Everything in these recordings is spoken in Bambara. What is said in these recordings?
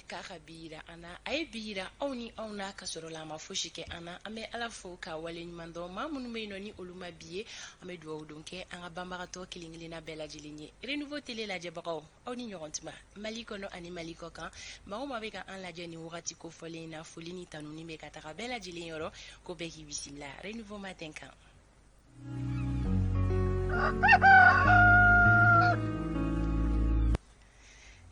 k'a ka bi yira an na. A ye bi yira aw ni anw na ka sɔrɔ la a ma fosi kɛ an na. An bɛ Ala fo k'a waleɲuman dɔn. Maa minnu bɛ yen nɔ ni olu ma bi ye, an bɛ dugawu don kɛ an ka banbagatɔ kelen kelenna bɛɛ lajɛlen ye. Renouveau télé lajɛbagaw, aw ni ɲɔgɔn tuma Mali kɔnɔ ani Mali kɔ kan. Maa o maa bɛ ka an lajɛ nin wagati kofɔlen in na, foli ni tanuni bɛ ka taga bɛɛ lajɛlen yɔrɔ, ko bɛɛ k'i bisimila Renouveau matin kan.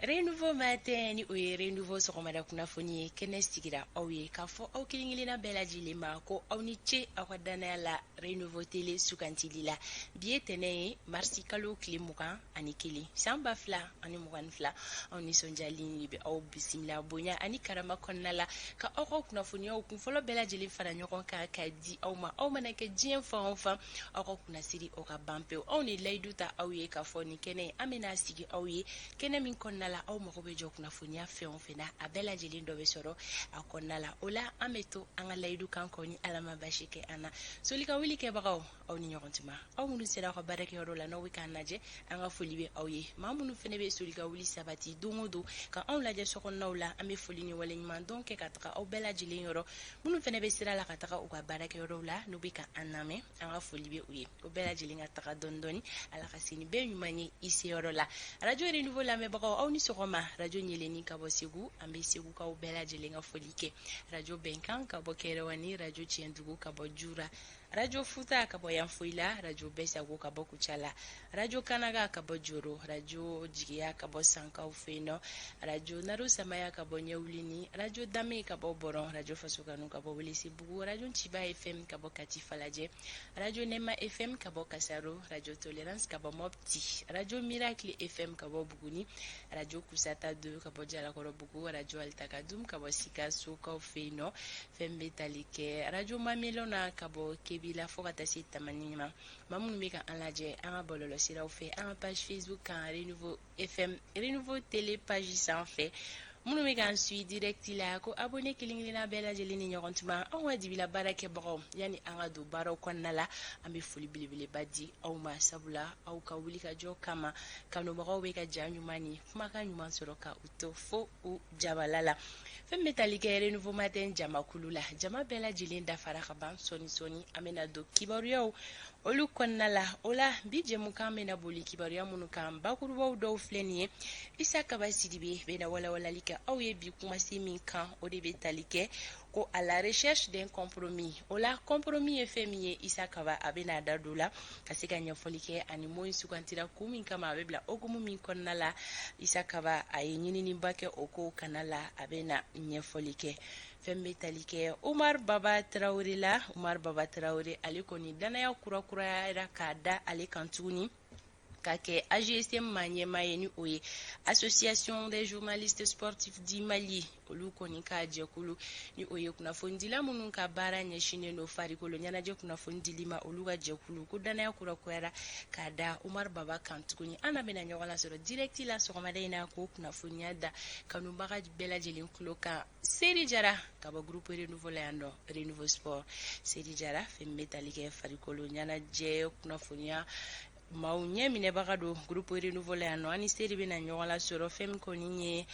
Renouveau matin ni o ye Renouveau sɔgɔmada kunnafoni ye, kɛnɛ sigira aw ye k'a fɔ aw kelen kelenna bɛɛ lajɛlen ma ko aw ni ce aw ka dannaya la Renouveau télé sugantili la. Bi ye tɛnɛn ye, marisi kalo tile 21, san 2022. Aw nisɔndiyalen de bɛ aw bisimila bonya ani karama kɔnɔna la ka aw ka kunnafoniyaw kunfɔlɔ bɛɛ lajɛlen fara ɲɔgɔn kan ka di aw ma. Aw mana kɛ diɲɛ fan o fan, aw ka kunnasiri o ka ban pewu. Anw de layidu ta aw ye k'a fɔ nin kɛnɛ an bɛna sigi aw ye, kɛnɛ min kɔnɔna la aw mago bɛ jɔ kunnafoniya fɛn o fɛn na, a bɛɛ lajɛlen dɔ bɛ sɔrɔ a kɔnɔna la. O la an bɛ to an ka layidu kan kɔ ni Ala ma basi kɛ an na. Soli ka wuli kɛbagaw, aw ni ɲɔgɔn tuma. Aw minnu sera aw ka baarakɛyɔrɔ la n'aw bɛ k'an lajɛ, an ka foli bɛ aw ye. Maa minnu fana bɛ soli ka wuli sabati don o don ka anw lajɛ sokɔnɔnaw la, an bɛ foli ni waleɲuman dɔn kɛ ka taga aw bɛɛ lajɛlen yɔrɔ. Minnu fana bɛ sira la ka taga u ka baarakɛyɔrɔw la n'u bɛ ka an lamɛn, an ka foli bɛ u ye. O bɛɛ lajɛlen ka taga dɔɔni dɔɔni, Ala ka se ni bɛɛ ɲuman ye i seyɔrɔ la. Radio Renouveau lamɛnbagaw, aw ni sɔgɔma. Radio Ɲɛlɛni ka bɔ Segu, an bɛ Segukaw bɛɛ lajɛlen ka foli kɛ. Radio Bɛnkan ka bɔ Kɛrɛwani, Radio Tiɲɛdugu ka bɔ Jura, Radio Futa ka bɔ Yanfoyila, Radio Bɛsago ka bɔ Kucala, Radio Kanaga ka bɔ Joro, Radio Jigiya ka bɔ Sankaw fɛ yen nɔ, Radio Naro Samaya ka bɔ Ɲɛwulini, Radio Dame ka bɔ Bɔrɔn, Radio Fasokanu ka bɔ Welesebugu, Radio Nciba FM ka bɔ Kati Falajɛ, Radio Nɛma FM ka bɔ Kasaro, Radio Tolerance ka bɔ Mopti, Radio Miracle FM ka bɔ Buguni, Radio Kusata 2 ka bɔ Jalakɔrɔbugu, Radio Altakadum ka bɔ Sikasokaw fɛ yen nɔ. Fɛn bɛ tali kɛ Radio Mamelɔn ka bɔ Kebila fo ka taa se Tamani ma. Maa minnu bɛ ka an lajɛ an ka bɔlɔlɔsiraw fɛ, an ka page Facebook kan Renouveau FM, Renouveau télé page sanfɛ, minnu bɛ k'an suit direct la, ko abonné kelen kelenna bɛɛ lajɛlen ni ɲɔgɔn tuma. Anw ka dibila baara kɛbagaw, yanni an ka don baaraw kɔnɔna la, an bɛ foli belebeleba di aw ma, sabula aw ka wulikajɔ kama kanubagaw bɛ ka ja ɲuman ni kumakan ɲuman sɔrɔ ka u to fo u jabala la. Fɛn bɛ tali kɛ Renouveau matin jamakulu la, jama bɛɛ lajɛlen dafara ka ban. Sɔɔni sɔɔni an bɛna don kibaruyaw olu kɔnɔna la. O la bi jɛmukan bɛna boli kibaruya minnu kan, bakurubaw dɔw filɛ nin ye. Isa Kaba Sidibe bɛna walawalali kɛ aw ye bi kumasen min kan, o de bɛ tali kɛ ko à la recherche d'un compromis. O la compromis ye fɛn min ye, Isa Kaba a bɛna da don la ka se ka ɲɛfɔli kɛ, ani mot in sugantira kun min kama, a bɛ bila hukumu min kɔnɔna la. Isa Kaba a ye ɲininiba kɛ o ko kana la, a bɛna ɲɛfɔli kɛ. Fɛn bɛ tali kɛ Umar Baba Tarawele la, Umar Baba Tarawele ale kɔni danaya kurakurayara k'a da ale kan tuguni ka kɛ AJSM maa ɲɛmaa ye, ni o ye Association des journalistes sportifs du Mali, olu kɔni ka jɛkulu, ni o ye kunnafonidila minnu ka baara ɲɛsinnen don farikolo ɲɛnajɛ kunnafoni dili ma, olu ka jɛkulu, ko danaya kurakurayara k'a da Umar Baba kan tuguni. An n'a bɛna ɲɔgɔn lasɔrɔ direct la sɔgɔmada in na k'o kunnafoniya da kanubaga bɛɛ lajɛlen tulo kan. Seri Jara ka bɔ groupe Renouveau la yan nɔ, Renouveau Sport, Seri Jara fɛn bɛ tali kɛ farikolo ɲɛnajɛ kunnafoniya maaw ɲɛ minɛbaga don groupe Renouveau la yan nɔ. Ani Seri bɛna ɲɔgɔn lasɔrɔ fɛn min kɔni ye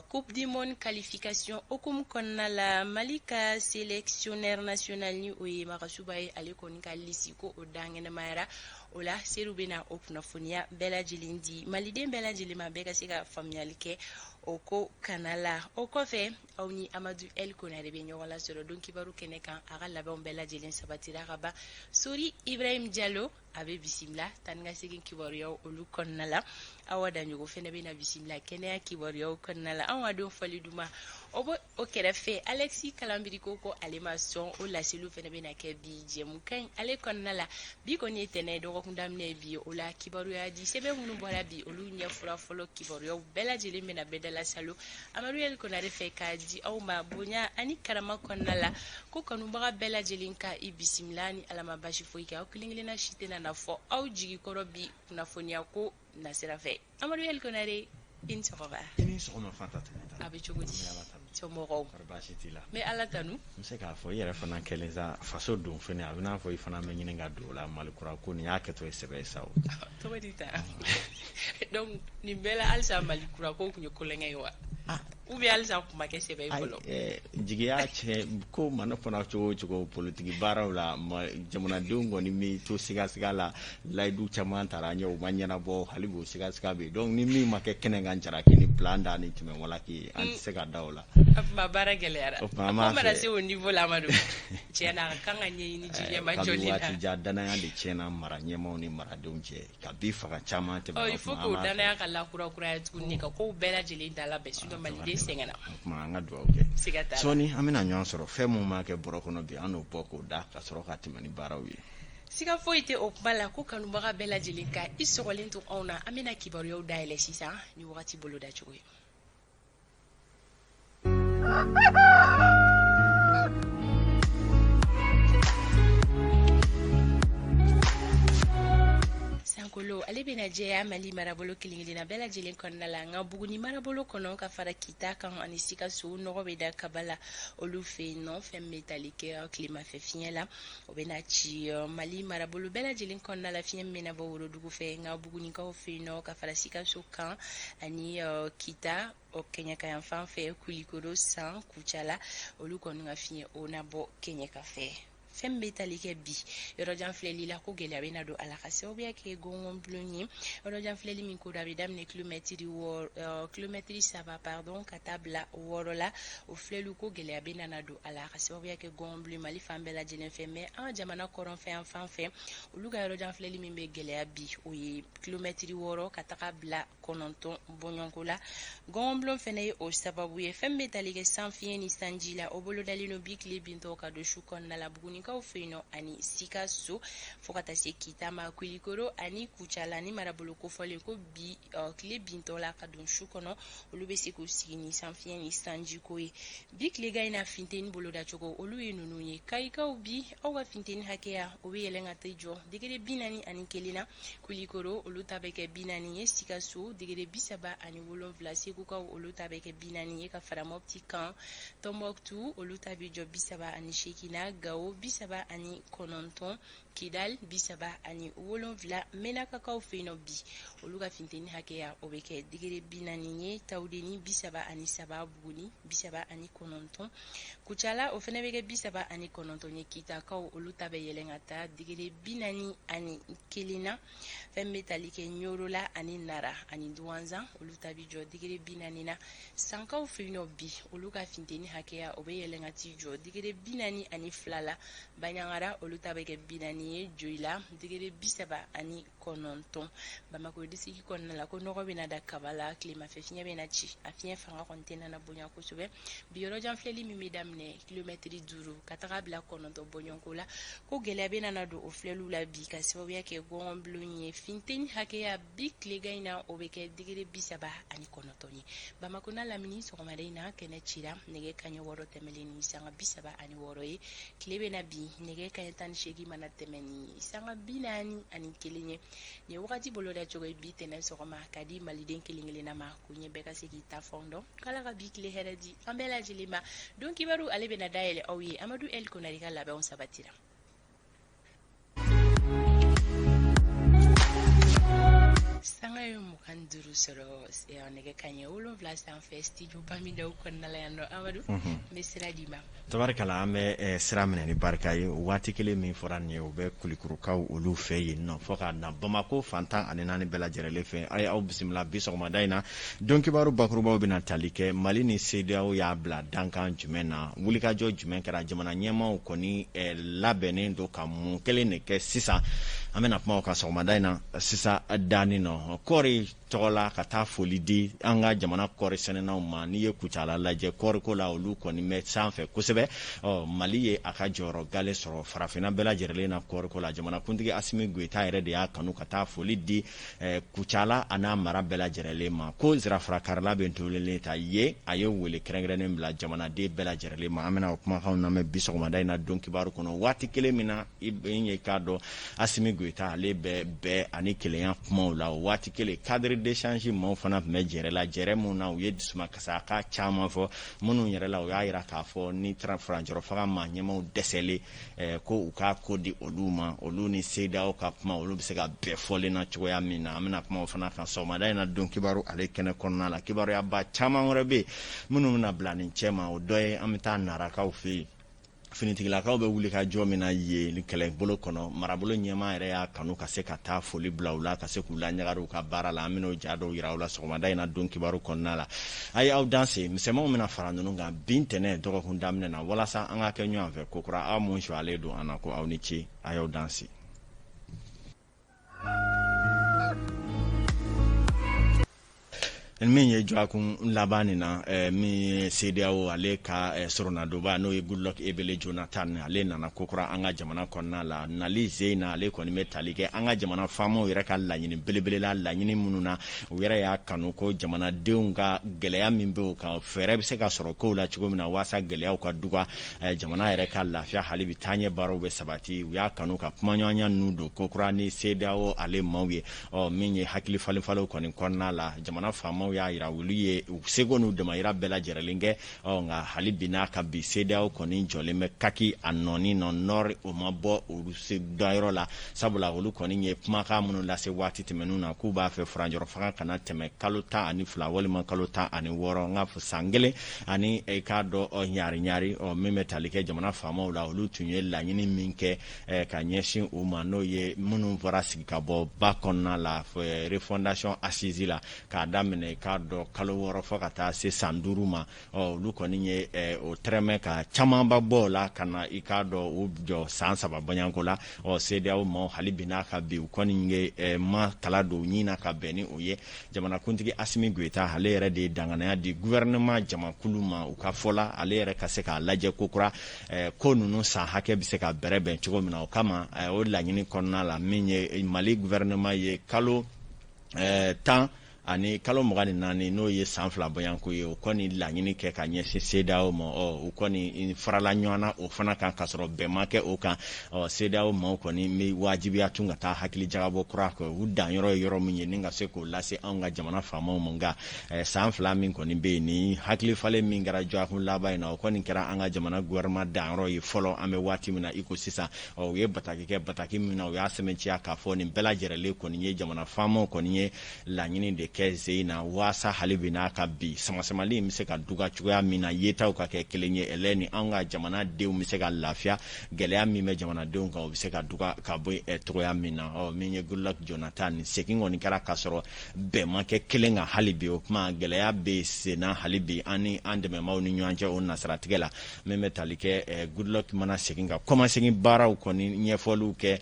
Coupe du monde qualification hukumu kɔnɔna la, Mali ka sélectionneur national, ni o ye Magasuba ye, ale kɔni ka liste ko o dankɛnɛmayara. O la Seri bɛna o kunnafoniya bɛɛ lajɛlen di maliden bɛɛ lajɛlen ma, bɛɛ ka se ka faamuyali kɛ o ko kana la. O kɔfɛ, aw ni Amadu El Konare bɛ ɲɔgɔn lasɔrɔ don kibaru kɛnɛ kan. A ka labɛnw bɛɛ lajɛlen sabatira ka ban. Sori Ibrahim Jalo a bɛ bisimila tan ka segin kibaruyaw olu kɔnɔna la. Awa Daɲogo fɛnɛ bɛna bisimila kɛnɛya kibaruyaw kɔnɔna la. Anw ka don fɔli duman o bɛ o kɛrɛfɛ. Alexis Kalambiri ko ale ma sɔn, o laseliw fɛnɛ bɛna kɛ bi jɛmukan in ale kɔnɔna la. Bi kɔni ye tɛnɛ ye, dɔgɔkun daminɛ ye bi ye. O la kibaruya di sɛbɛn minnu bɔra bi, olu ɲɛfura fɔlɔ kibaruyaw bɛɛ lajɛlen bɛna bɛɛ dala salo Amadu El Konare fɛ k'a di aw ma bonya ani karama kɔnɔna la. Ko kanubaga bɛɛ lajɛlen ka i bisimila ni Ala ma basi foyi kɛ, aw kelen kelenna si tɛna na fɔ aw jigi kɔrɔ bi kunnafoniya ko nasira fɛ. Amadu El Konare, i ni sɔgɔma. I ni sɔgɔma Fanta Tɛnɛnta. A bɛ cogo di? Somɔgɔw? Kɔri baasi t'i la? N bɛ Ala tanu. N bɛ se k'a fɔ i yɛrɛ fana kɛlen sa faso don fini, a bɛ n'a fɔ i fana bɛ ɲini ka don o la. Mali kura ko nin y'a kɛtɔ ye sɛbɛ ye sa o. Cogo di tan? Donc nin bɛɛ la halisa Mali kura ko tun ye kolonkɛ ye wa? Ah. Ou bien halisa kuma kɛ sɛbɛ ye fɔlɔ. Jigiya cɛ ko mana fana cogo o cogo politiki baaraw la, jamanadenw kɔni mi to sigasiga la. Layidu caman tara an ɲɛ, u ma ɲɛnabɔ, hali bi o sigasiga bɛ yen. Donc ni min ma kɛ kɛnɛ kan jalaki ni plan da ni tɛmɛ walaki ye, an tɛ se ka da o la. A tuma baara gɛlɛyara. O tuma an b'a ko mana fɛ. Se o niveau la, Amadu, tiɲɛ na, a kan ka ɲɛɲini ji ɲɛma Kabi jɔli la. waati jan, danaya de tiɲɛna mara ɲɛmaw ni maradenw cɛ kabi fanga caman tɛmɛna. Ɔ, il faut que o danaya ka lakurakuraya tuguni, ka kow bɛɛ lajɛlen da labɛn, sinon maliden sɛgɛnna. O tuma an ka dugawu kɛ. Siga t'a la. Sɔɔni an bɛna ɲɔgɔn sɔrɔ, fɛn min ma kɛ bɔrɔ kɔnɔ bi, an n'o bɔ k'o da ka sɔrɔ ka tɛmɛ ni baaraw ye. Siga foyi tɛ o kuma la ko kanubaga bɛɛ lajɛlen ka i sɔgɔlen to anw na. An bɛna kibaruyaw dayɛlɛ sisan ni wagati boloda cogo ye. Sankolo ale bɛna jɛya Mali marabolo kelen-kelenna bɛɛ lajɛlen kɔnɔna la, nka Buguni marabolo kɔnɔ ka fara Kita kan ani Sikaso, nɔgɔ bɛ da kaba la olu fɛ yen nɔ. Fɛn bɛ tali kɛ tilemafɛ fiɲɛ la, o bɛna ci Mali marabolo bɛɛ lajɛlen kɔnɔna la. Fiɲɛ min bɛna bɔ worodugu fɛ, nka Bugunikaw fɛ yen nɔ ka fara Sikaso kan ani Kita, kɛɲɛka yan fan fɛ, Kulikoro, San, Kucala, olu kɔni ka fiɲɛ o na bɔ kɛɲɛka fɛ. Fɛn bɛ tali kɛ bi yɔrɔjan filɛli la, ko gɛlɛya bɛna don a la ka sababuya kɛ gɔngɔnbulon ye. Yɔrɔjan filɛli min ko don, a bɛ daminɛ kilomɛtiri wɔɔrɔ, kilomɛtiri 3 pardon, ka taa bila 6 la. O filɛliw ko gɛlɛya bɛ nana don a la ka sababuya kɛ gɔngɔnbulon Mali fan bɛɛ lajɛlen fɛ. Mais an ka jamana kɔrɔnfɛ yan fan fɛ, olu ka yɔrɔjan filɛli min bɛ gɛlɛya bi, o ye kilomɛtiri 6 ka taga bila 9 bɔɲɔgɔnko la. Gɔngɔnbulon fɛnɛ ye o sababu ye. Fɛn bɛ tali kɛ sanfiɲɛ ni sanji la, o bolodalen don bi tile bintɔ ka don su kɔnɔna la Bugunikaw fɛ yen nɔ ani Sikaso, fo ka taa se Kita ma, Kulikoro ani Kucala ni marabolo kofɔlen. Ko bi tile bintɔ la ka don su kɔnɔ, olu bɛ se k'u sigi ni sanfiɲɛ ni sanjiko ye. Bi tilegan in na, funteni bolodacogo olu ye ninnu ye. Kayikaw, bi aw ka funteni hakɛya o bɛ yɛlɛn ka taa jɔ degere 41 na. Kulikoro olu ta bɛ kɛ 40 ye, Sikaso degere 37, Segukaw olu ta bɛ kɛ 40 ye ka fara Mopti kan, Tɔnbɔkutu olu ta bɛ jɔ 38 na, Gawo 39, Kidal 37. Menakakaw fɛ yen nɔ bi, olu ka funteni hakɛya o bɛ kɛ degere 40 ye, Tawudeni 33, Buguni 39, Kucala o fɛnɛ bɛ kɛ 39 ye, Kitakaw olu ta bɛ yɛlɛn ka taa degere 41 na. Fɛn bɛ tali kɛ Ɲoro la ani Nara ani Duwanzan, olu ta bɛ jɔ degere 40 na. Sankaw fɛ yen nɔ bi, olu ka funteni hakɛya o bɛ yɛlɛn ka t'i jɔ degere 42 la. Baɲangara olu ta bɛ kɛ 40 ye, Joyila degere 39. Bamakɔ disiki kɔnɔna la, ko nɔgɔ bɛna da kaba la, tilemafɛ fiɲɛ bɛna ci, a fiɲɛ fanga kɔni tɛna na bonya kosɛbɛ. Bi yɔrɔjan filɛli min bɛ daminɛ kilomɛtiri 5 ka taga bila 9 bɔɲɔgɔnko la, ko gɛlɛya bɛna na don o filɛliw la bi ka sababuya kɛ gɔngɔnbulon ye. Funteni hakɛya bi tilegan in na, o bɛ kɛ degere 39 ye. Bamakɔ n'a lamini, sɔgɔmada in na kɛnɛ cira nɛgɛ kanɲɛ 6 tɛmɛlen ni sanga 36 ye. Tile bɛna bin nɛgɛ kanɲɛ 18 mana tɛmɛ ni sanga 41 ye. Nin ye wagati boloda cogo ye bi tɛnɛn sɔgɔma ka di maliden kelen kelenna ma, ko ɲɛ bɛɛ ka se k'i ta fɛn dɔn. K'Ala ka bi tile hɛrɛ di an bɛɛ lajɛlen ma. Don kibaru ale bɛna dayɛlɛ aw ye. Amadu El Konare ka labɛnw sabatira. Sanga ye 25 sɔrɔ nɛgɛ kanɲɛ 7 sanfɛ studio Bamidaw kɔnɔna la yan nɔ. Amadu, n bɛ sira d'i ma. Tabarikala, an bɛ sira minɛ ni barika ye. Waati kelen min fɔra nin ye, o bɛ Kulikurukaw olu fɛ yen nɔ, fo ka na Bamakɔ fan 14 bɛɛ lajɛlen fɛ. A ye aw bisimila bi sɔgɔmada in na. Don kibaru bakurubaw bɛna tali kɛ Mali ni CEDEAO y'a bila dankan jumɛn na, wulikajɔ jumɛn kɛra, jamana ɲɛmaaw kɔni labɛnnen don ka mun kelen de kɛ sisan. An bɛna kuma o kan sɔgɔmada in na. Sisan danni nɔ kɔɔri tɔgɔ la, ka taa foli di an ka jamana kɔɔri sɛnɛnaw ma. N'i ye Kucala lajɛ kɔɔriko la, olu kɔni bɛ sanfɛ kosɛbɛ. Ɔ, Mali ye a ka jɔyɔrɔ gale sɔrɔ farafinna bɛɛ lajɛlen na kɔɔriko la. Jamanakuntigi Asimi Goyita yɛrɛ de y'a kanu ka taa foli di Kucala a n'a mara bɛɛ lajɛlen ma, ko zirafarakarila bɛ tolen ta ye. A ye wele kɛrɛnkɛrɛnnen bila jamanaden bɛɛ lajɛlen ma. An bɛna o kumakanw lamɛn bi sɔgɔmada in na don kibaru kɔnɔ. Waati kelen min na i ye k'a dɔn Asimi Goyita ale bɛ bɛn ani kelenya kumaw la, o waati kelen cadre d'échange maaw fana tun bɛ jɛrɛ la, jɛrɛ mun na u ye dusumakasaka caman fɔ. Minnu yɛrɛ la, u y'a yira k'a fɔ ni furancɛrɔ fanga maa ɲɛmaw dɛsɛlen, ko u k'a ko di olu ma, olu ni CEDEAO ka kuma, olu bɛ se ka bɛɛ fɔlen na cogoya min na. An bɛna kuma o fana kan sɔgɔmada in na don kibaru ale kɛnɛ kɔnɔna la. Kibaruyaba caman wɛrɛ bɛ yen minnu bɛna bila nin cɛ ma. O dɔ ye, an bɛ taa Narakaw fɛ yen, finitigilakaw bɛ wuli ka jɔ min na yen kɛlɛbolo kɔnɔ. Marabolo ɲɛmaa yɛrɛ y'a kanu ka se ka taa foli bila u la, ka se k'u laɲagari u ka baara la. An bɛn'o ja dɔw yira u la sɔgɔmada in na don kibaru kɔnɔna la. A ye aw danse, misɛnmanw bɛna fara ninnu kan bi ntɛnɛn dɔgɔkun daminɛ na, walasa an ka kɛ ɲɔgɔn fɛ kokura. Aw mun suwalen don an na ko aw ni ce, a y'aw danse. Min ye dɔgɔkun laban nin na, min ye CEDEAO ale ka soronadonba, n'o ye Goodluck Ebele Jonathan, ale nana kokura an ka jamana kɔnɔna la. Nali sen na, ale kɔni bɛ tali kɛ an ka jamana faamaw yɛrɛ ka laɲini belebele la, laɲini minnu na u yɛrɛ y'a kanu ko jamanadenw ka gɛlɛya min bɛ u kan, fɛɛrɛ bɛ se ka sɔrɔ kow la cogo min na waasa gɛlɛyaw ka duga, jamana yɛrɛ ka lafiya, hali bi taaɲɛ baaraw bɛ sabati. U y'a kanu ka kumaɲɔgɔnya ninnu don kokura ni CEDEAO ale maaw ye. Ɔ, min ye hakili falenfalenw kɔni kɔnɔna la, jamana faamaw y'a yira olu ye u seko n'u damayira bɛɛ lajɛrɛlen kɛ. Ɔ, nka hali bi n'a ka bi, CEDEAO kɔni jɔlen bɛ kaki a nɔni nɔ nɔri, o ma bɔ olu se dayɔrɔ la, sabula olu kɔni ye kumakan minnu lase waati tɛmɛnenw na k'u b'a fɛ furancɛrɔ fanga kana tɛmɛ kalo 12 walima kalo 16, nka san kelen ani i k'a dɔn ɲari ɲari. Ɔ, min bɛ tali kɛ jamana faamaw la, olu tun ye laɲini min kɛ ka ɲɛsin u ma, n'o ye minnu fɔra sigi ka bɔ ba kɔnɔna la, refondation assise la, k'a daminɛ k'a dɔn kalo 6 fo ka taa se san 5 ma. Ɔ, olu kɔni ye o tɛrɛmɛ ka camanba bɔ o la ka na i k'a dɔn u jɔ san 3 bɔɲɔgɔnko la. Ɔ, CEDEAO maaw, hali bi n'a ka bi, u kɔni ye ma kala don ɲin na ka bɛn ni o ye. Jamanakuntigi Asimi Goyita, ale yɛrɛ de ye danganiya di gouvernement jamakulu ma. U ka fɔ la, ale yɛrɛ ka se k'a lajɛ kokura ko ninnu san hakɛ bɛ se ka bɛrɛbɛn cogo min na. O kama, o laɲini kɔnɔna la, min ye Mali gouvernement ye kalo 10 ani kalo 24, n'o ye san 2 bɔɲɔgɔnko ye, o kɔni laɲini kɛ ka ɲɛsin CEDEAO ma. Ɔ, u kɔni farala ɲɔgɔn na o fana kan, k'a sɔrɔ bɛn ma kɛ o kan. Ɔ, CEDEAO maaw kɔni bɛ wajibiya tun ka taa hakili jagabɔ kura kɛ, u danyɔrɔ ye yɔrɔ min ye, ni ka se k'o lase anw ka jamana faamaw ma. Nka san 2 min kɔni bɛ yen, ni hakili falen min kɛra dɔgɔkun laban in na, o kɔni kɛra an ka jamana gouvernement danyɔrɔ ye fɔlɔ an bɛ waati min na i ko sisan. Ɔ, u ye bataki kɛ, bataki min na u y'a sɛmɛntiya k'a fɔ nin bɛɛ lajɛrɛlen kɔni ye jamana faamaw kɔni ye laɲini de kɛ sen in na, waasa hali bi n'a ka bi samasamali in bɛ se ka duga cogoya min na, yetaw ka kɛ kelen ye, ɛlɛ ni anw ka jamanadenw bɛ se ka lafiya, gɛlɛya min bɛ jamanadenw kan, o bɛ se ka duga ka bɔ cogoya min na. Ɔ, min ye Goodluck Jonathan, segin kɔni kɛra k'a sɔrɔ bɛn ma kɛ kelen kan hali bi. O kuma, gɛlɛya bɛ sen na hali bi an ni an dɛmɛbaaw ni ɲɔgɔn cɛ o nasiratigɛ la. Min bɛ tali kɛ Goodluck mana segin ka kɔmasegin baaraw kɔni ɲɛfɔliw kɛ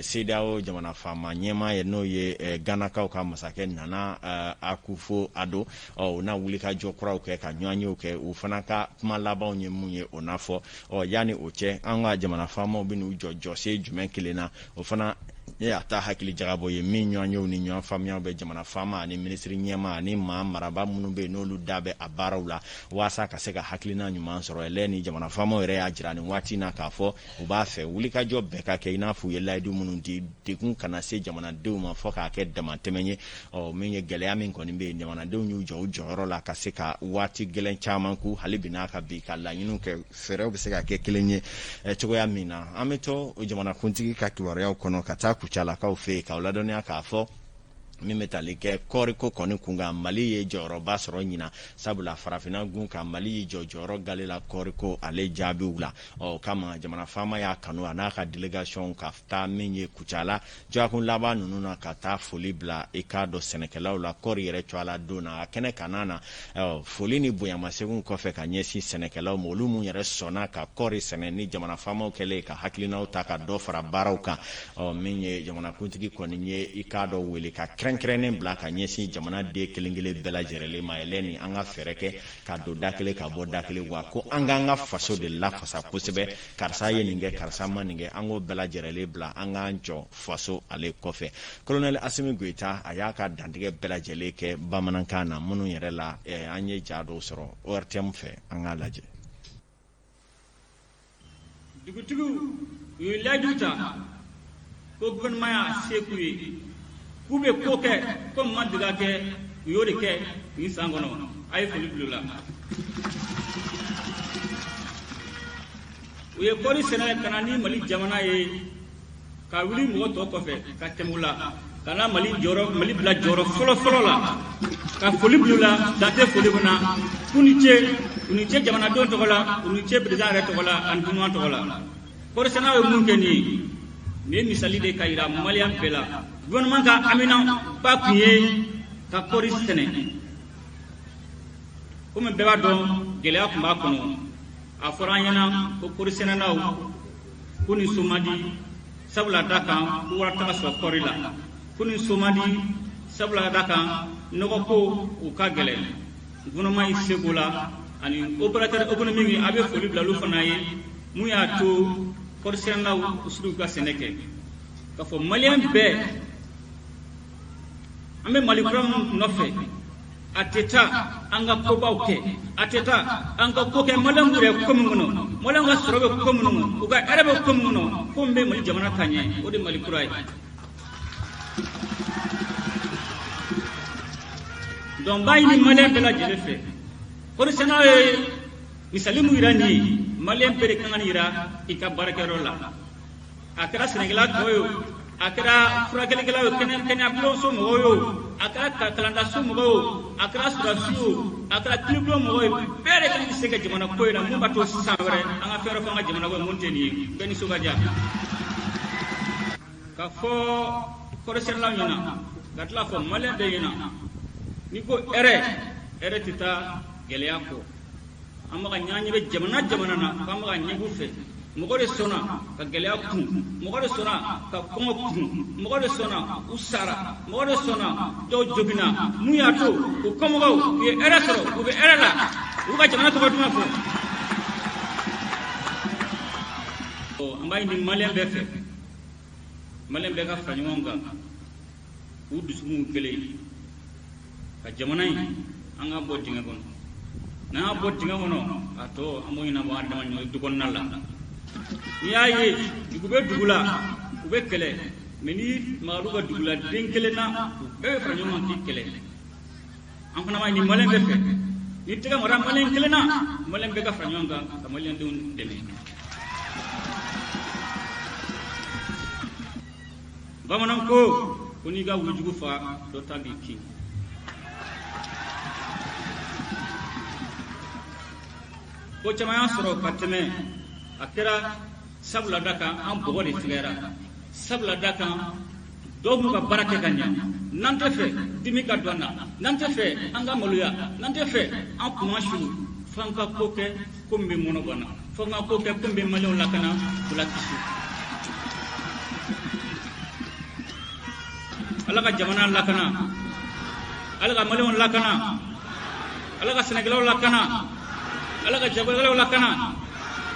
CEDEAO jamana faama ɲɛmaa ye, n'o ye Ganakaw ka masakɛ Nana Akufo Addo, ɔ, u na wuli ka jɔ kuraw kɛ ka ɲɔgɔnyew kɛ. U fana ka kuma labanw ye mun ye, o n'a fɔ. Ɔ, yanni o cɛ, an ka jamana faamaw bɛ n'u jɔ jɔsen jumɛn kelen na, o fana ye a ta hakili jagabɔ ye. Min ɲɔgɔnyew ni ɲɔgɔn faamuyaw bɛ jamana faama ani minisiri ɲɛmaa ani maa maraba minnu bɛ yen, n'olu da bɛ a baaraw la, waasa ka se ka hakilina ɲuman sɔrɔ. Ɛlɛ ni jamana faamaw yɛrɛ y'a jira nin waati in na k'a fɔ u b'a fɛ wulikajɔ bɛɛ ka kɛ, i n'a fɔ u ye layidu minnu di, degun kana se jamanadenw ma fɔ k'a kɛ damatɛmɛ ye. Ɔ, min ye gɛlɛya min kɔni bɛ yen, jamanadenw y'u jɔ u jɔyɔrɔ la ka se ka waati gɛlɛn caman ku, hali bi n'a ka bi ka laɲiniw kɛ, fɛɛrɛw bɛ se ka kɛ kelen ye cogoya min na. An bɛ to jamanakuntigi ka kibaruyaw kɔnɔ ka taa Kucalakaw fɛ yen, k'aw ladɔnniya k'a fɔ min bɛ tali kɛ kɔɔriko kɔni kunkan, Mali ye jɔyɔrɔba sɔrɔ ɲinan, sabula farafinna gun kan, Mali y'i jɔ jɔyɔrɔ gale la kɔɔriko ale jaabiw la. Ɔ, o kama jamana faama y'a kanu, a n'a ka délégation, ka taa min ye Kucala dɔgɔkun laban ninnu na, ka taa foli bila i k'a dɔn sɛnɛkɛlaw la kɔɔri yɛrɛ cogoya la don na a kɛnɛ kana na. Foli ni bonyamasegin kɔfɛ ka ɲɛsin sɛnɛkɛlaw ma, olu mun yɛrɛ sɔnna ka kɔɔri sɛnɛ ni jamana faamaw kɛlen ka hakilinaw ta ka dɔ fara baaraw kan. Ɔ, min ye jamanakuntigi kɔni ye i k'a dɔn wele ka kɛrɛnkɛrɛnnen bila ka ɲɛsin jamana den kelen kelen bɛɛ lajɛrɛlen ma, yɛlɛ ni an ka fɛɛrɛ kɛ ka don da kelen ka bɔ da kelen, wa ko an k'an ka faso de lafasa kosɛbɛ. Karisa ye nin kɛ, karisa ma nin kɛ, an k'o bɛɛ lajɛrɛlen bila, an k'an jɔ faso ale kɔfɛ. Colonel Asimi Goyita, a y'a ka dantigɛ bɛɛ lajɛlen kɛ bamanankan na, minnu yɛrɛ la an ye ja dɔw sɔrɔ ORTM fɛ, an k'a lajɛ. Dugutigiw, u ye layidu ta ko gouvernement y'a se k'u ye. K'u bɛ ko kɛ ko min ma deli ka kɛ, u y'o de kɛ nin san kɔnɔ. A ye foli bila u la. U ye kɔɔri sɛnɛ ka na ni Mali jamana ye, ka wuli mɔgɔ tɔ kɔfɛ ka tɛmɛ u la, ka na Mali jɔyɔrɔ, Mali bila jɔyɔrɔ fɔlɔ fɔlɔ la, ka foli bila u la dan tɛ foli min na. K'u ni ce, u ni ce jamanadenw tɔgɔ la, u ni ce président yɛrɛ tɔgɔ la ani gouvernement tɔgɔ la. Kɔɔrisɛnɛnaw ye mun kɛ nin ye, nin ye misali de ka yira maliyɛn bɛɛ la. Gouvernement ka haminanba kun ye ka kɔɔri sɛnɛ. Komi bɛɛ b'a dɔn, gɛlɛya tun b'a kɔnɔ. A fɔra an ɲɛna ko kɔɔrisɛnɛnaw ko nin so man di, sabula da kan ko wari tɛ ka sɔrɔ kɔɔri la, ko nin so man di, sabula da kan nɔgɔ ko u ka gɛlɛn. Gouvernement y'i seko la ani opérateur économique, a bɛ foli bila olu fana ye, mun y'a to kɔɔrisɛnɛnaw u sera ka sɛnɛ kɛ. K'a fɔ maliyɛn bɛɛ, an bɛ Mali kura min nɔfɛ, a tɛ taa an ka kobaw kɛ, a tɛ taa an ka ko kɛ maliyɛnw yɛrɛ ko min kɔnɔ, maliyɛnw ka sɔrɔ bɛ ko minnu kɔnɔ, u ka hɛrɛ bɛ ko min kɔnɔ, ko min bɛ Mali jamana ta ɲɛ, o de ye Mali kura ye. Donc n b'a ɲini maliyɛn bɛɛ lajɛlen fɛ, kɔɔrisɛnɛnaw ye misali min yira nin ye, maliyɛn bɛɛ de kan ka nin yira i ka baarakɛyɔrɔ la. A kɛra sɛnɛkɛla tɔ ye o, a kɛra furakɛlikɛla ye o, kɛnɛyabulonso mɔgɔw ye o, a kɛra kalandaso mɔgɔw ye o, a kɛra sɔrɔdasi ye o, a kɛra kiiribulon mɔgɔw ye, bɛɛ de kan k'i se kɛ jamana ko in na, mun b'a to san wɛrɛ an ka fɛn wɛrɛ fɔ an ka jamana ko ye mun tɛ nin ye. Bɛɛ nisɔn ka diya. Ka fɔ kɔɔrisɛnɛlaw ɲɛna, ka tila fɔ maliyɛn bɛɛ ɲɛna, n'i ko hɛrɛ, hɛrɛ tɛ taa gɛlɛya kɔ. An bɛ ka ɲɛ bɛ jamana jamana na, k'an bɛ ka ɲɛ b'u fɛ. Mɔgɔ de sɔnna ka gɛlɛya kun, mɔgɔ de sɔnna ka kɔngɔ kun, mɔgɔ de sɔnna u sara, mɔgɔ de sɔnna dɔw joginna. Mun y'a to u kɔmɔgɔw u ye hɛrɛ sɔrɔ, u bɛ hɛrɛ la, u ka jamana tɔgɔ duman fɔ. An b'a ɲini maliyɛn bɛɛ fɛ, maliyɛn bɛɛ ka fara ɲɔgɔn kan, k'u dusukun kelen, ka jamana in an ka bɔ dingɛ kɔnɔ. N'an y'a bɔ dingɛ kɔnɔ, a tɔ an b'o ɲɛnabɔ an dama ɲɔgɔn du kɔnɔna la. N'i y'a ye dugu bɛ dugu la, u bɛ kɛlɛ, mɛ n'i magar'u ka dugu la den kelen na, u bɛɛ bɛ fara ɲɔgɔn kan k'i kɛlɛ. An fana b'a ɲini maliyɛn bɛɛ fɛ, n'i tɛgɛ mara maliyɛn kelen na, maliyɛn bɛɛ ka fara ɲɔgɔn kan ka maliyɛndenw dɛmɛ. Bamananw ko ko n'i ka wulujugu faga, dɔ ta b'i kin. Ko caman y'an sɔrɔ ka tɛmɛ, a kɛra sabula da kan an bɔgɔ de tigɛra, sabula da kan dɔw b'u ka baara kɛ ka ɲɛ. N'an tɛ fɛ dimi ka don an na, n'an tɛ fɛ an ka maloya, n'an tɛ fɛ an kunma su, f'an ka ko kɛ ko min bɛ mɔnɔ bɔ an na, f'an ka ko kɛ ko min bɛ maliyɛnw lakana k'u lakisi. Ala ka jamana lakana, Ala ka maliyɛnw lakana, Ala ka sɛnɛkɛlaw lakana, Ala ka jagokɛlaw lakana,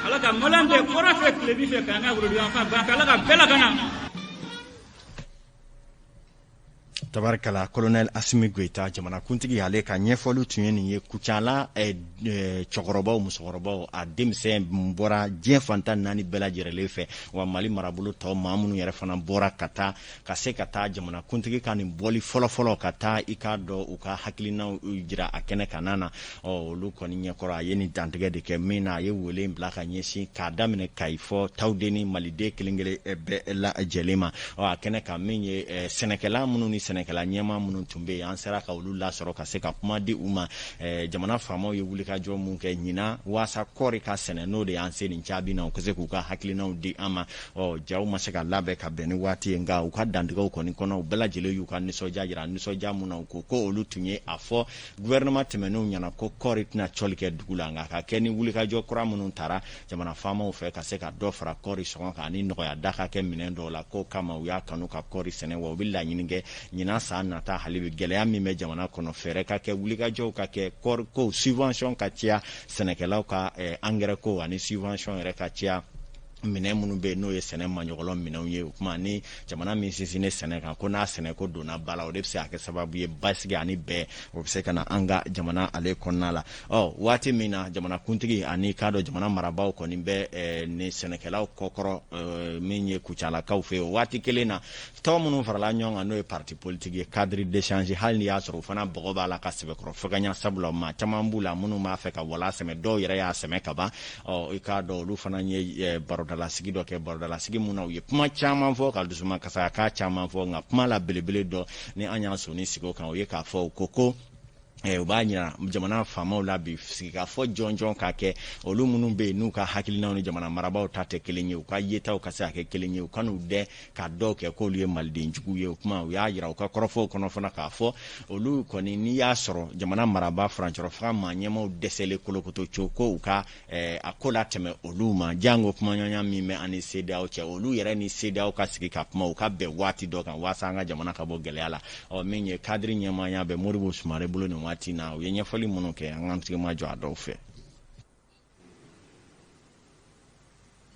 Ala ka maliyɛn bɛɛ kɔrɔn fɛ, tilebin fɛ, k'an ka worodugu fan fɛ, Ala ka bɛɛ lakana. Tabarikala, colonel Assimi Goïta, jamanakuntigi, ale ka ɲɛfɔliw tun ye nin ye. Kucala cɛkɔrɔbaw, musokɔrɔbaw, a denmisɛn bɔra diɲɛ fantan naani bɛɛ lajɛlen fɛ, wa Mali marabolo tɔ maa minnu yɛrɛ fana bɔra ka taa ka se ka taa jamanakuntigi ka nin bɔli fɔlɔfɔlɔ ka taa i k'a dɔn u ka hakilinaw jira a kɛnɛ kan na. Ɔ, olu kɔni ɲɛkɔrɔ, a ye nin dantigɛ de kɛ min na, a ye wele bila ka ɲɛsin k'a daminɛ Kayi fɔ Tawudeni, maliden kelen kelen bɛɛ lajɛlen ma. Ɔ, a kɛnɛ kan, min ye sɛnɛkɛla minnu ni sɛnɛkɛla ɲɛmaa minnu tun bɛ yen, an sera ka olu lasɔrɔ ka se ka kuma di u ma. Jamana faamaw ye wulikajɔ mun kɛ ɲinan waasa kɔɔri ka sɛnɛ, n'o de y'an se nin jaabi na, u ka se k'u ka hakilinaw di an ma. Ɔ, jaw ma se ka labɛn ka bɛn ni waati ye, nka u ka dantigɛw kɔni kɔnɔ, u bɛɛ lajɛlen y'u ka nisɔndiya jira. Nisɔndiya mun na, u ko ko olu tun ye a fɔ gouvernement tɛmɛnenw ɲɛna ko kɔɔri tɛna cɔli kɛ dugu la, nka ka kɛ ni wulikajɔ kura minnu tara jamana faamaw fɛ ka se ka dɔ fara kɔɔri sɔngɔ kan ani nɔgɔya da ka kɛ minɛn dɔw la, k'o kama u y'a kanu ka kɔɔri sɛnɛ. Wa u bɛ laɲini kɛ ɲinan san nata, hali bi gɛlɛya min bɛ jamana kɔnɔ, fɛɛrɛ ka kɛ, wulikajɔw ka kɛ, kɔɔri ko subvention ka caya, sɛnɛkɛlaw ka engrais ko ani subvention yɛrɛ ka caya. Minɛn minnu bɛ yen, n'o ye sɛnɛ maɲɔgɔlɔ minɛnw ye, o kuma ni jamana min sinsinnen sɛnɛ kan, ko n'a sɛnɛko donna ba la, o de bɛ se ka kɛ sababu ye basigi ani bɛn o bɛ se ka na an ka jamana ale kɔnɔna la. Ɔ, waati min na jamanakuntigi ani k'a dɔn jamana marabaaw kɔni bɛ ni sɛnɛkɛlaw kɔkɔrɔ min ye Kucalakaw fɛ yen, o waati kelen na, tɔn minnu farala ɲɔgɔn kan, n'o ye parti politique ye, cadre d'échange, hali n'i y'a sɔrɔ o fana bɔgɔ b'a la ka sɛbɛkɔrɔ fɛgɛnya, sabula maa caman b'u la minnu b'a fɛ ka wala sɛmɛ, dɔw yɛrɛ y'a sɛmɛ ka ban. Ɔ, i k'a dɔn olu fana ye barodalasigi dɔ kɛ, barodalasigi mun na u ye kuma caman fɔ, ka dusuma kasaka caman fɔ. Nka kuma la belebele dɔ ni an y'an sɔnni sigi o kan, o ye k'a fɔ ko u b'a ɲira jamana faamaw la bi, sigikafɔ jɔnjɔn ka kɛ, olu minnu bɛ yen n'u ka hakilinaw ni jamana marabaaw ta tɛ kelen ye, u ka yetaw ka se ka kɛ kelen ye, u ka n'u dɛn ka dɔw kɛ k'olu ye maliden jugu ye. O kuma, u y'a yira u ka kɔrɔfɔw kɔnɔ fana k'a fɔ olu kɔni, n'i y'a sɔrɔ jamana marabaa, furancɛrɔ fanga maa ɲɛmaw dɛsɛlen kolokoto co, ko u ka a ko latɛmɛ olu ma, jango kumaɲɔgɔnya min bɛ an ni CEDEAO cɛ, olu yɛrɛ ni CEDEAO ka sigi ka kuma, u ka bɛn waati dɔ kan waasa an ka jamana ka bɔ gɛlɛya la. Ɔ, min ye cadre ɲɛmaaya bɛ Modibo Sumare bolo nin waati na, u ye ɲɛfɔli minnu kɛ, an k'an tigi ma jɔ a dɔw fɛ.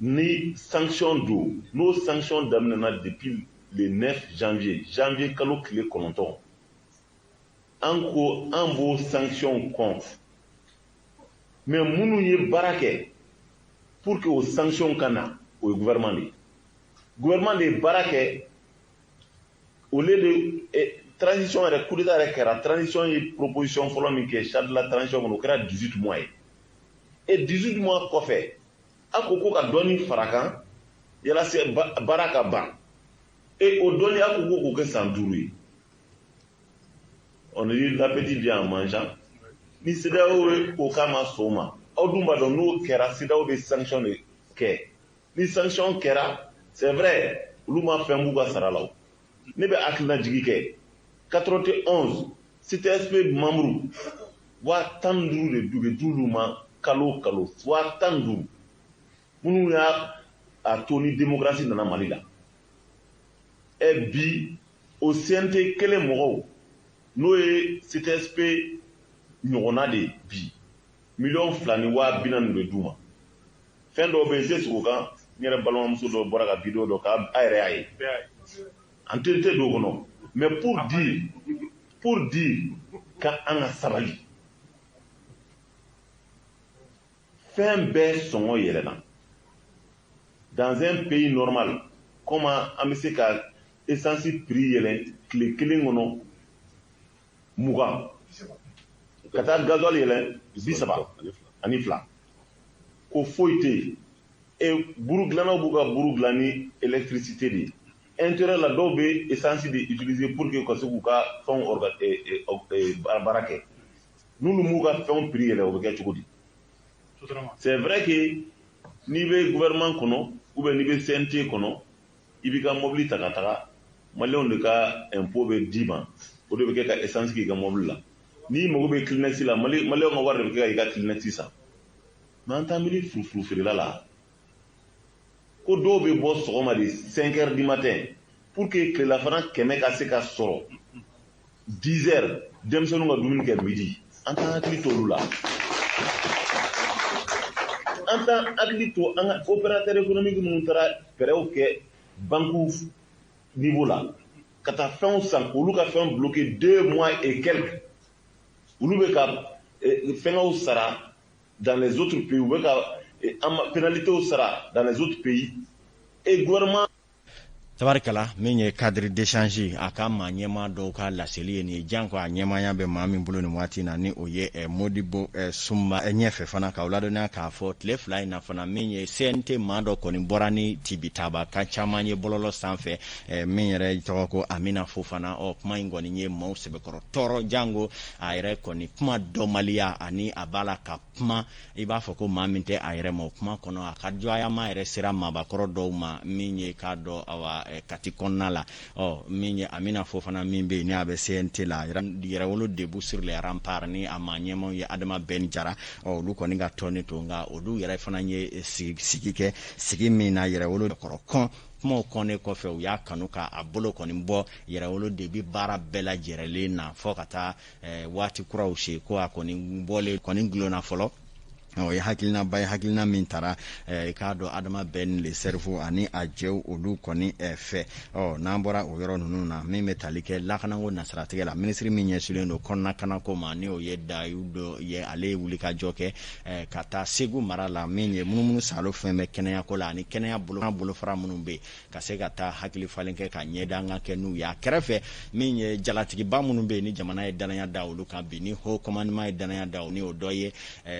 Ni sanction don, n'o sanction daminɛna depuis le 9 janvier, janvier kalo tile 9, an ko an b'o sanction kɔn. Mais minnu ye baara kɛ pour que o sanction ka na, o ye gouvernement de ye. Gouvernement de ye baara kɛ au lieu de transition yɛrɛ, coup d'état yɛrɛ kɛra, transition ye proposition fɔlɔ min kɛ, charte de la transition kɔnɔ, o kɛra 18 mois ye. Et 18 mois kɔfɛ, a ko ko ka dɔɔni fara kan yalasa baara ka ban. Et o dɔɔni, a ko ko k'o kɛ san 5 ye. On dit l'appétit vient en mangeant. Ni CEDEAO ko k'a ma sɔn o ma, aw dun b'a dɔn n'o kɛra, CEDEAO bɛ sanction de kɛ. Ni sanction kɛra, c'est vrai, olu ma fɛn b'u ka sara la. O ne bɛ hakilina jigi kɛ, 91 CTSP membre 15 000 de bɛ d'olu ma kalo o kalo, 15 000, minnu y'a a to ni démocratie nana Mali la. Ɛ, bi o CNT kelen mɔgɔw, n'o ye CTSP ɲɔgɔnna de ye, bi 2,4 million de d'u ma. Fɛn dɔw bɛ yen, n tɛ sigi o kan. N yɛrɛ balimamuso dɔ bɔra ka vidéo dɔ k'a yɛrɛ y'a ye, an tɛ don o kɔnɔ. Mais pour dire ka an ka sabali, fɛn bɛɛ sɔngɔ yɛlɛnna. Dans un pays normal, comment an bɛ se ka essence prix yɛlɛn tile kelen kɔnɔ 20, ka taa gasoil yɛlɛn 32? Ko foyi tɛ yen. E, buru dilannaw b'u ka buru dilan ni électricité de ye. Intérieur la, dɔw bɛ essence de utiliser pour que ka se k'u ka fɛnw baara kɛ. N'olu m'u ka fɛnw prix yɛlɛ, o bɛ kɛ cogo di? C'est vrai que n'i bɛ gouvernement kɔnɔ ou bien n'i bɛ CNT kɔnɔ, i b'i ka mobili ta ka taga, maliyɛnw de ka impôt bɛ d'i ma, o de bɛ kɛ ka essence k'i ka mobili la. N'i mago bɛ Kleenex la, maliyɛnw ka wari de bɛ kɛ ka i ka Kleenex san. Mais an t'an miiri furufuru feerela la, ko dɔw bɛ bɔ sɔgɔma de 5 heures du matin pour que tilelafana 100 ka se ka sɔrɔ 10 heures, denmisɛnninw ka dumuni kɛ midi. An t'an hakili to olu la. An t'an hakili to an ka opérateur économique minnu taara fɛɛrɛw kɛ banque niveau la ka taa fɛnw san, k'olu ka fɛnw bloqué 2 mois et quelques. Olu bɛ ka fɛngɛw sara dans les autres pays, u bɛ ka pénalités sara dans les autres pays, et gouvernement Tabarikala, min ye cadre d'échange a ka maa ɲɛmaa dɔw ka laseli ye nin ye, janko a ɲɛmaaya bɛ maa min bolo nin waati na, ni o ye Modibo Sunba. Ɲɛfɛ fana, k'aw ladɔnniya k'a fɔ tile 2 in na fana, min ye CNT maa dɔ kɔni bɔra ni tibitaba kan caman ye bɔlɔlɔ sanfɛ, min yɛrɛ tɔgɔ ko Amina Fofana. Ɔ, kuma in kɔni ye maaw sɛbɛkɔrɔ tɔɔrɔ, jango a yɛrɛ kɔni kuma dɔnbaliya ani a b'a la ka kuma i b'a fɔ ko maa min tɛ a yɛrɛ ma. O kuma kɔnɔ, a ka dɔgɔyama yɛrɛ sera maabakɔrɔ dɔw ma, min ye k'a dɔn awa Kati kɔnɔna la. Ɔ, min ye Amina Fofana min bɛ yen ni a bɛ CNT la, Yɛrɛwolo Debout sur les Remparts, ni a maa ɲɛmaw ye Adama Ben Jara, ɔ, olu kɔni ka tɔni to. Nka olu yɛrɛ fana ye sigi kɛ, sigi min na Yɛrɛwolo kɔrɔ kɔn kumaw kɔnnen kɔfɛ, u y'a kanu k'a bolo kɔni bɔ Yɛrɛwolo de bi baara bɛɛ lajɛrɛlen na fɔ ka taa waati kuraw se, ko a kɔni bɔlen kɔni gulonna fɔlɔ. O ye hakilinaba ye, hakilina min tara i k'a dɔn Adama Ben le Cerveau ani a jɛw olu kɔni fɛ. Ɔ n'an bɔra o yɔrɔ ninnu na, min bɛ tali kɛ lakanako nasiratigɛ la, minisiri min ɲɛsinnen don kɔnɔna kanako ma, ni o ye Dawuda ye, ale ye wulikajɔ kɛ ka taa Segu mara la, min ye munumunu salo fɛn bɛ kɛnɛyako la ani kɛnɛya bolofara minnu bɛ yen, ka se ka taa hakili falen kɛ ka ɲɛda an ka kɛ n'u ye. A kɛrɛfɛ, min ye jalatigiba minnu bɛ yen ni jamana ye danaya da olu kan bi, ni haut commandement ye danaya da, ni o dɔ ye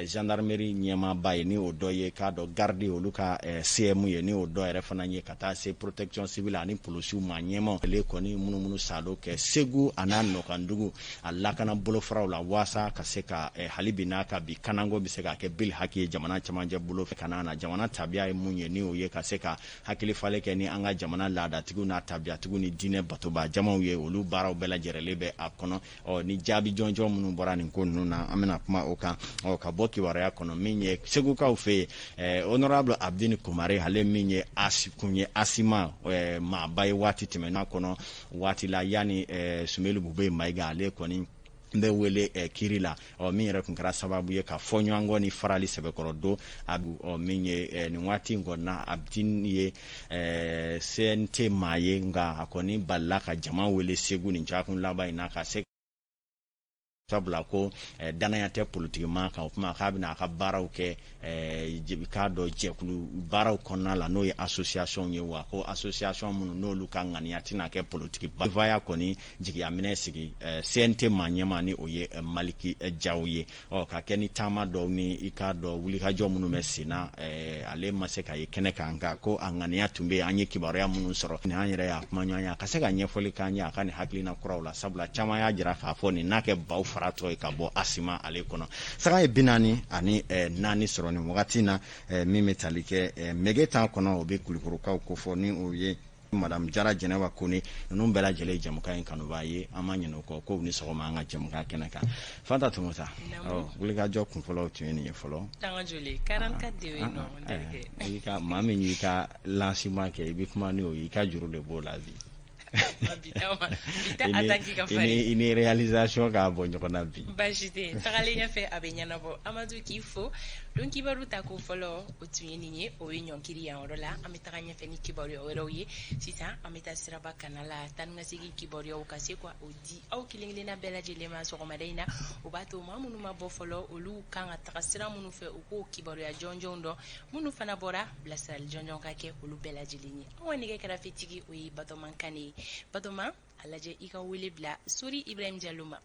gendarmerie ɲɛmaaba ye, ni o dɔ ye k'a dɔn garde olu ka CM ye, ni o dɔ yɛrɛ fana ye ka taa se protection civile ani polisiw ma ɲɛmaw, ale kɔni munumunu salo kɛ Segu a n'a nɔkandugu a lakana bolofaraw la, waasa ka se ka hali bi n'a ka bi kananko bɛ se ka kɛ bil haki ye jamana camancɛ bolo fɛ ka na jamana tabiya ye mun ye, ni o ye ka se ka hakili falen kɛ ni an ka jamana laadatigiw n'a tabiyatigiw ni diinɛ batoba jamaw ye, olu baaraw bɛɛ lajɛrɛlen bɛ a kɔnɔ. Ɔ ni jaabi jɔnjɔn minnu bɔra nin ko ninnu na, an bɛna kuma o kan. Ɔ ka bɔ kibaruya kɔnɔ, min ye Segukaw fɛ yen, honorable Abdini Kumare, ale min ye kun ye ASIMA maaba ye waati tɛmɛna kɔnɔ, waati la yanni Sumelu Bube Mayiga ale kɔni n bɛ wele kiri la, ɔ min yɛrɛ tun kɛra sababu ye ka fɔ ɲɔgɔnkɔ ni farali sɛbɛkɔrɔ don a, ɔ min ye nin waati in kɔni na, Abdini ye CNT maa ye, nka a kɔni balila ka jama wele Segu nin jakun laban in na, ka se sabula ko danaya tɛ politiki maa kan. O kuma k'a bɛna a ka baaraw kɛ k'a dɔn jɛkulu baaraw kɔnɔna la, n'o ye association ye, wa ko association minnu n'olu ka ŋaniya tɛna kɛ politiki ba kɔni jigiyaminɛ sigi CNT maa ɲɛmaa, ni o ye Maliki Jaw ye. Ɔ ka kɛ ni taama dɔw ni i k'a dɔn wulikajɔ minnu bɛ sen na, ale ma se ka ye kɛnɛ kan, nka ko a ŋaniya tun bɛ yen. An ye kibaruya minnu sɔrɔ ni an yɛrɛ y'a kuma ɲɔgɔn ye, a ka se ka ɲɛfɔli k'an ye a ka nin hakilina kuraw la, sabula caman y'a jira k'a fɔ nin n'a kɛ baw faratɔ ye ka bɔ ASIMA ale kɔnɔ. Saga ye 44 sɔrɔ nin wagati na. Min bɛ tali kɛ mɛge tan kɔnɔ, o bɛ Kulukorokaw kofɔ, ni o ye madame Jara Jɛnɛba Kone. Ninnu bɛɛ lajɛlen ye jɛmukan in kanubaa ye, an ma ɲinɛ o kɔ ko u ni sɔgɔma an ka jɛmukan kɛnɛ kan. Fanta Tumota, wulikajɔ kunfɔlɔw tun ye nin ye fɔlɔ. I ka maa min y'i ka lancement kɛ, i bɛ kuma n'o ye, i ka juru de b'o la bi. I ni réalisation k'a bɔ ɲɔgɔn na bi. Baasi tɛ, tagalen ɲɛfɛ a bɛ ɲɛnabɔ. Amadu k'i fo. Don kibaru ta ko fɔlɔ, o tun ye nin ye, o ye ɲɔnkiri yan yɔrɔ la. An bɛ taga ɲɛfɛ ni kibaruya wɛrɛw ye. Sisan an bɛ taa siraba kana la, taa ni ka segin kibaruyaw ka se ka o di aw kelen kelenna bɛɛ lajɛlen ma sɔgɔmada in na. O b'a to maa minnu ma bɔ fɔlɔ, olu kan ka taga sira minnu fɛ, u k'o kibaruya jɔnjɔnw dɔn. Minnu fana bɔra, bilasirali jɔnjɔn ka kɛ olu bɛɛ lajɛlen ye. Anw ka nɛgɛ kɛrɛfɛtigi, o ye Batɔman Kane ye. Batɔman, a lajɛ i ka wele bila Sori Ibrahim Jalo ma.